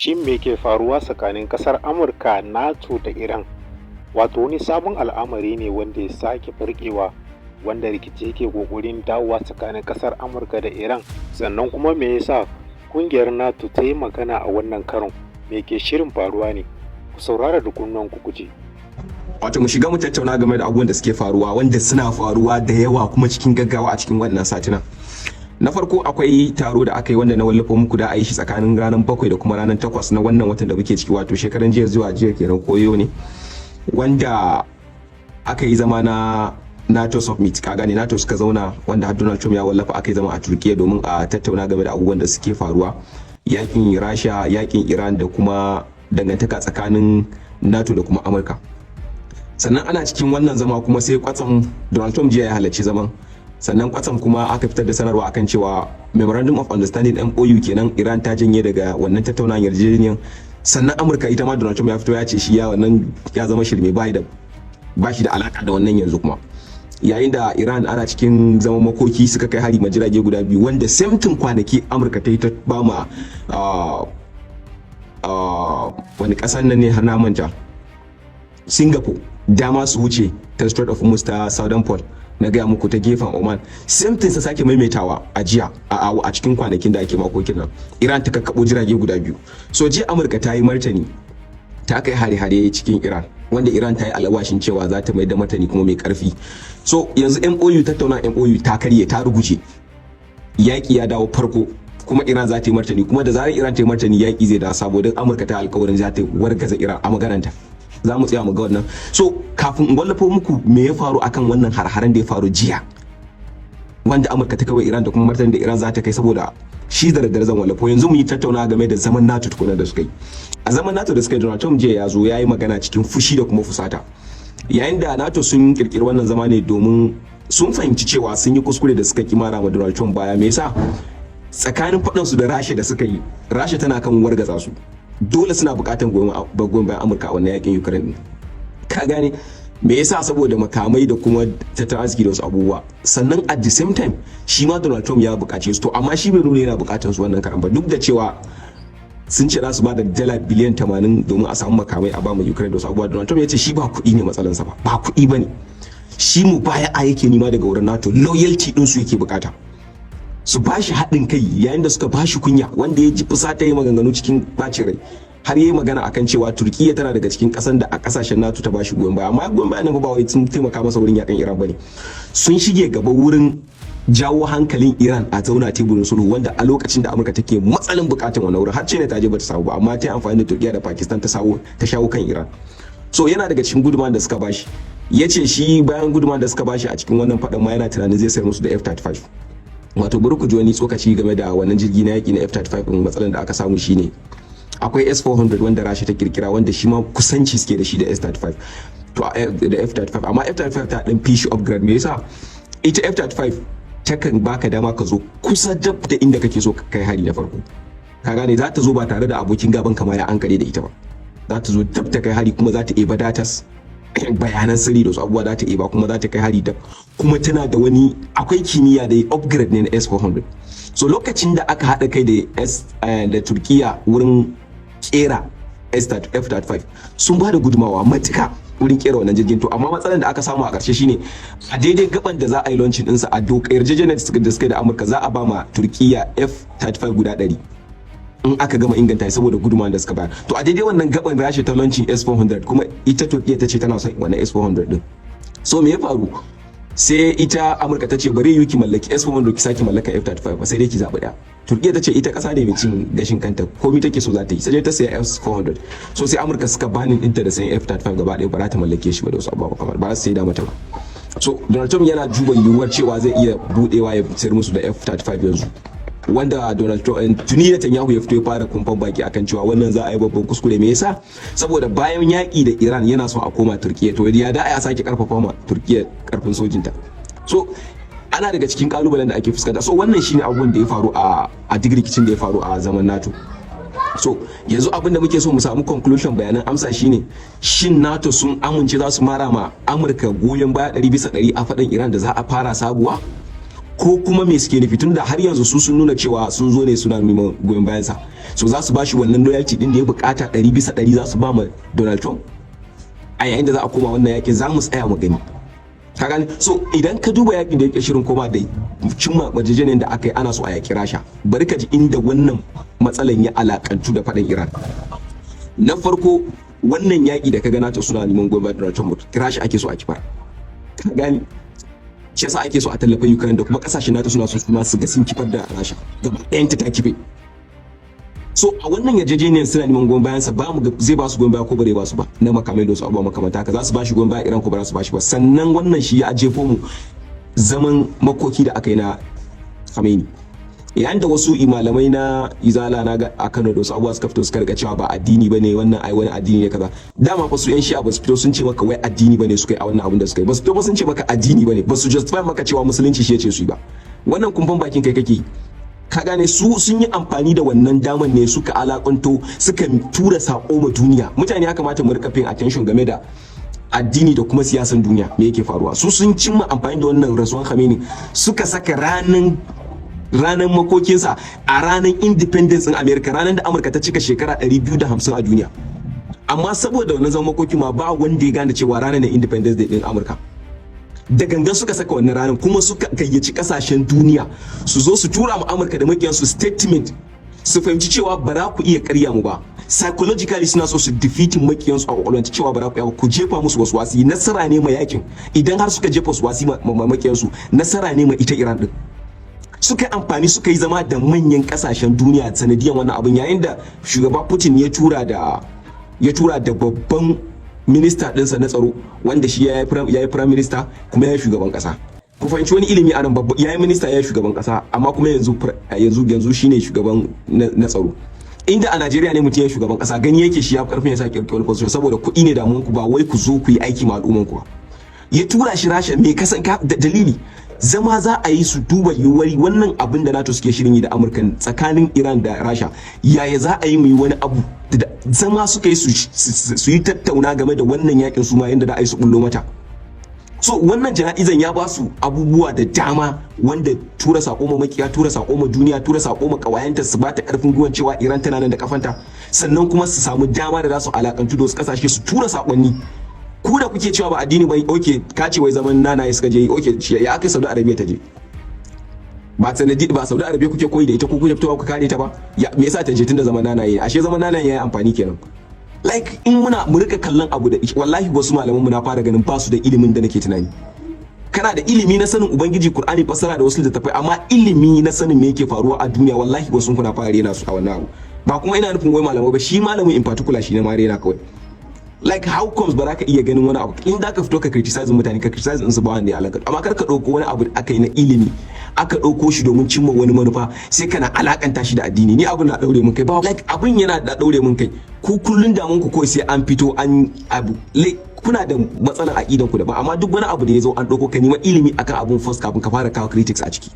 Shin me ke faruwa tsakanin ƙasar Amurka, NATO da Iran? Wato wani sabon al'amari ne wanda ya sake farkewa, wanda rikici yake ƙoƙarin dawowa tsakanin ƙasar Amurka da Iran. Sannan kuma me yasa ƙungiyar NATO ta yi magana a wannan karon? Me ke shirin faruwa ne? Ku saurara da kunnuwanku ku ji. Wato mu shiga mu tattauna game da abubuwan da suke faruwa, wanda suna faruwa da yawa kuma cikin gaggawa a cikin wannan satinan. Na farko, akwai taro da aka yi wanda na wallafa muku da a yi shi tsakanin ranar 7 da kuma ranar 8 na wannan watan da muke ciki, wato shekaran jiya zuwa jiya kenan koyo ne, wanda aka yi zama na NATO Summit. Ka gane, NATO suka zauna, wanda har Donald Trump ya wallafa aka yi zama a Turkiya domin a tattauna game da abubuwan da suke faruwa, yakin Rasha, yakin Iran da kuma dangantaka tsakanin NATO da kuma Amurka. Sannan ana cikin wannan zama kuma sai kwatsam Donald Trump jiya ya halarci zaman. Sannan kwatsam kuma aka fitar da sanarwa akan cewa Memorandum of Understanding, MOU kenan, Iran ta janye daga wannan tattaunawar yarjejeniyar. Sannan Amurka ita ma, Donald Trump ya fito ya ce shi ya wannan ya zama shirme, bai da ba shi da alaka da wannan yanzu. Kuma yayin da Iran ana cikin zaman makoki, suka kai hari ma jirage guda biyu, wanda same thing kwanaki Amurka ta yi ta ba ma wani kasan nan ne har na manta, Singapore, dama su wuce ta Strait of Hormuz ta Southern Port, na gaya muku, ta gefen Oman. Same thing sa sake maimaitawa a jiya, a cikin kwanakin da ake makokin nan, Iran ta kakkabo jirage guda biyu. So jiya Amurka ta yi martani, ta kai hare-hare cikin Iran, wanda Iran ta yi alwashin cewa za ta mai da martani kuma mai karfi. So yanzu MOU, tattauna MOU ta karye, ta ruguje, yaƙi ya dawo farko, kuma Iran za ta yi martani. Kuma da zarar Iran ta yi martani, yaƙi zai dawo sabo, don Amurka ta alkawarin za ta wargaza Iran a magananta. Za mu tsaya mu ga wannan. So kafin in wallafo muku me ya faru akan wannan har-haren da ya faru jiya wanda Amurka ta kai Iran da kuma martanin da Iran za ta kai, saboda shi da daddare zan wallafo. Yanzu mu yi tattauna game da zaman NATO tukuna da suka yi. A zaman NATO da suka yi, Donald Trump jiya ya zo ya yi magana cikin fushi da kuma fusata, yayin da NATO sun kirkiri wannan zama ne domin sun fahimci cewa sun yi kuskure da suka kimara ma Donald Trump baya. Me yasa? Tsakanin faɗansu da Rasha da suka yi, Rasha tana kan wargaza su, dole suna buƙatar goyon bayan Amurka a wannan yakin Ukraine din. Ka gane me yasa? Saboda makamai da kuma tattalin arziki da wasu abubuwa. Sannan at the same time shi ma Donald Trump ya buƙace su. To amma shi bai nuna yana buƙatar su wannan karan ba, duk da cewa sun ce za su ba da dala biliyan 80 domin a samu makamai a ba mu Ukraine da wasu abubuwa. Donald Trump ya ce shi ba kuɗi ne matsalansa ba, ba kuɗi ba ne. Shi mu baya a yake nima daga wurin NATO, loyalty din su yake bukata, su ba shi haɗin kai, yayin da suka ba shi kunya, wanda ya ji fusata, yi maganganu cikin bacin rai, har yi magana akan cewa Turkiyya tana daga cikin ƙasan da a ƙasashen NATO ta ba shi goyon baya. Amma goyon baya nan ba wai sun taimaka masa wurin yakan Iran bane, sun shige gaba wurin jawo hankalin Iran a zauna teburin sulhu, wanda a lokacin da Amurka take matsalin bukatun wannan wurin, har ce ne ta je bata samu ba, amma ta yi amfani da Turkiyya da Pakistan ta shawo kan Iran. So yana daga cikin gudunmawar da suka bashi. Ya ce shi bayan gudunmawar da suka bashi a cikin wannan faɗan ma, yana tunanin zai sayar musu da F-35. Wato bari ku ji wani tsokaci game da wannan jirgi na yaƙi na F-35 ɗin. Matsalar da aka samu shine akwai S-400 wanda Rasha ta kirkira, wanda shi ma kusanci suke da shi da S-35, to da F-35, amma F-35 ta dan fi shi upgrade. Me yasa? Ita F-35 takan baka dama ka zo kusa dab da inda kake so ka kai hari na farko. Ka gane, za ta zo ba tare da abokin gaban kama ya ankare da ita ba, za ta zo dab ta kai hari, kuma za ta eba datas, bayanan sirri da wasu abubuwa za ta eba, kuma za ta kai hari dab. Kuma tana da wani akwai kimiyya da upgrade ne na S-400. So lokacin da aka haɗa kai da S da Turkiya wurin kera F-35, sun ba da gudumawa matuka wurin kera wannan jirgin. To amma matsalar da aka samu a ƙarshe shine a daidai gaban da za a yi launching ɗinsa, a doka yarjejeniyar da suka da Amurka, za a ba ma Turkiya F-35 guda 100 in aka gama inganta shi, saboda gudunmawar da suka bayar. To a daidai wannan gaban Rasha ta launching S-400, kuma ita Turkiya ta ce tana son wannan S-400 din. So me ya faru? Sai ita Amurka ta ce bari yi ki mallaki S-400 ki sake mallaka F-35 ba, sai dai ki zaɓi ɗaya. Turkiya ta ce ita ƙasa ne mai cin gashin kanta, komai take so za ta yi, sai ta saya S-400. So sai Amurka suka banning ɗinta da sayan F-35 gaba ɗaya, ba za ta mallake shi ba da wasu abubuwa, kamar ba za su sai da mata ba. So Donald Trump yana duba yiwuwar cewa zai iya budewa ya sayar musu da F-35 yanzu, wanda Donald Trump tuni Netanyahu ya fito ya fara kumfan baki akan cewa wannan za a yi babban kuskure. Me yasa? Saboda bayan yaƙi da Iran yana son a koma Turkiya. To ya da a sake karfafa ma Turkiya karfin sojinta? So ana daga cikin kalubalen da ake fuskanta. So wannan shine abubuwan da ya faru a duk rikicin da ya faru a zaman NATO. So yanzu abin da muke so mu samu conclusion, bayanan amsa shine, shin NATO sun amince za su mara ma Amurka goyon baya 100% a faɗin Iran da za a fara sabuwa, Ko kuma me suke nufi? Tunda har yanzu su sun nuna cewa sun zo ne suna neman goyon bayansa, so za su ba shi wannan loyalty din da ya bukata 100%? Za su ba ma Donald Trump a yayin da za a koma wannan yakin? Za mu tsaya mu gani, ka gani. So idan ka duba yakin da yake shirin koma da cimma yarjejeniyar da aka yi, ana so a yaki Rasha. Bari ka ji inda wannan matsalan ya alakantu da faɗin Iran. Na farko, wannan yaki da ka gana ta suna neman goyon bayan Donald Trump, Rasha ake so a kifar, ka gani. Shi yasa ake so a tallafa Ukraine da kuma kasashen NATO suna so su ma su ga sun kifar da Rasha gaba ɗayanta ta kife. So a wannan yarjejeniyar suna neman goyon bayan sa, ba mu zai ba su goyon baya ko bare ba su ba na makamai da wasu abubuwa makamanta haka. Za su ba shi goyon baya Iran ko ba za su ba shi ba? Sannan wannan shi ya jefo mu zaman makoki da aka yi na Khamenei, yayin da wasu malamai na Izala na ga a Kano da wasu abubuwa suka fito suka rika cewa ba addini bane wannan, ai wani addini ne kaza. Dama fa su yan Shi'a ba su fito sun ce maka wai addini bane suka yi a wannan abin da suka yi. Ba su fito ba sun ce maka addini bane, ba su justify maka cewa Musulunci shi ya ce su yi ba. Wannan kumfan bakin kai kake, ka gane. Su sun yi amfani da wannan daman ne suka alakanto, suka tura sako ma duniya. Mutane ya kamata mu rika paying attention game da addini da kuma siyasan duniya, me yake faruwa. Su sun cimma amfani da wannan rasuwan Khamenei, suka saka ranan makokinsa a ranar independence in America, ranar da Amurka ta cika shekara 250 a duniya. Amma saboda wannan zaman makoki ma, ba wanda ya gane cewa ranar ne Independence Day din Amurka. Da gangan suka saka wannan ranar, kuma suka gayyaci kasashen duniya su zo su tura mu Amurka da makiyansu statement, su fahimci cewa ba za ku iya karya mu ba. Psychologically suna so su defeating makiyansu a kwakwalwance cewa ba za ku iya, ku jefa musu wasu wasi. Nasara ne ma yakin idan har suka jefa wasu wasi ma makiyansu, nasara ne ma ita Iran din. Suka yi amfani, suka yi zama da manyan kasashen duniya sanadiyan wannan abin, yayin da shugaba Putin ya tura da babban minista ɗinsa na tsaro, wanda shi ya yi prime minister kuma ya yi shugaban ƙasa. Ku fahimci wani ilimi a nan: ya yi minista, ya yi shugaban ƙasa, amma kuma yanzu shine shugaban na tsaro. Inda a Najeriya ne mutum ya shugaban ƙasa, gani yake shi ya fi karfin ya sa kirkiri wani position, saboda kuɗi ne damuwan ku, ba wai ku zo ku yi aiki ma al'umman ku ba. Ya tura shi Rasha, me kasan ka dalili? Zama za a yi su duba yiwuwar wannan abin da NATO suke shirin yi da Amurka tsakanin Iran da Rasha, yaya za a yi mu yi wani abu. Zama suka yi su yi tattauna game da wannan yakin, su ma yadda da a yi su bullo mata. So wannan jana'izan ya ba su abubuwa da dama, wanda tura sako ma makiya, tura sako ma duniya, tura sako ma kawayenta, su ba ta karfin gwiwan cewa Iran tana nan da kafanta. Sannan kuma su samu dama da za su alakantu da wasu kasashe su tura sakonni. Ku da kuke cewa ba addini bai, okay, ka ce wai zaman nanaye suka je, okay, ya aka Saudi Arabia ta je? Ba sanadi ba Saudi Arabia kuke koyi da ita ko kuke fitowa ku kare ta ba? Ya me yasa ta je tunda zaman nanaye? Ashe zaman nanaye yayi amfani kenan. Like in muna mu rika kallon abu da, wallahi wasu malaman mu na fara ganin ba su da ilimin da nake tunani. Kana da ilimi na sanin Ubangiji, Qur'ani, fasara da wasu littattafai, amma ilimi na sanin me yake faruwa a duniya, wallahi wasu kuna fara rena su a wannan abu. Ba kuma ina nufin wai malamai ba, shi malamin in particular shi na ma rena kawai. Like how comes ba za ka iya ganin wani abu? In da ka fito ka criticize mutane, ka criticize su, ba wanda ya alaka, amma kar ka ɗauko wani abu da aka yi na ilimi, aka ɗauko shi domin cimma wani manufa, sai kana alakanta shi da addini. Ni abu na ɗaure mun kai ba, like abun yana da ɗaure mun kai. Ku kullun damun ku kawai sai an fito an abu. Kuna da matsalar aqidan ku daban, amma duk wani abu da ya zo an ɗauko, ka nema ilimi akan abun first kafin ka fara kawo critics a ciki.